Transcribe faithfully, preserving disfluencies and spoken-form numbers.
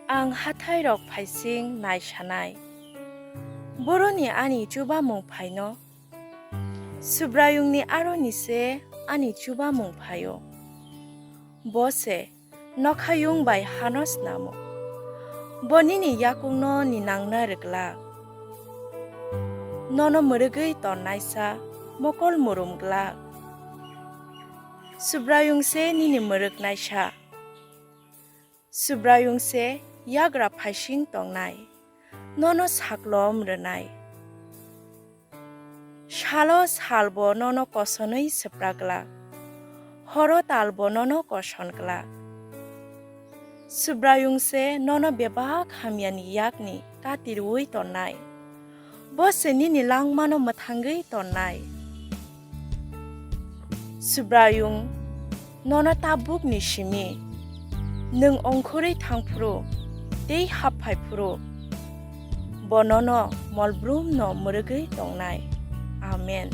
Ang hatháirok phaising nai sanai, boroni ani chubamung phaino. Subraiyungni aroni se ani chubamung phaio. Bo se nokhayung bai hano snamo. Bo nini yakungno ninangna rwglak. Nono mwrwgwi tonnaisa mokol murum glak. Subraiyung se nini mwrwknaisa. Subraiyung se yagra phaising tongnai, nono saklom rwnai. Salo salbo nono kosonwi swprak glak, horo talbo nono koson glak. Subraiyung se nono bebak hamyani yakni kati rwui tonnai. Bo se nini langmano mwthangwi tonnai. Subraiyung nono tabukni simi nwng ongkhorwi thangphuru tei happhai phuru, bo nono molbrumno mwrwgwi tongnai. Amen.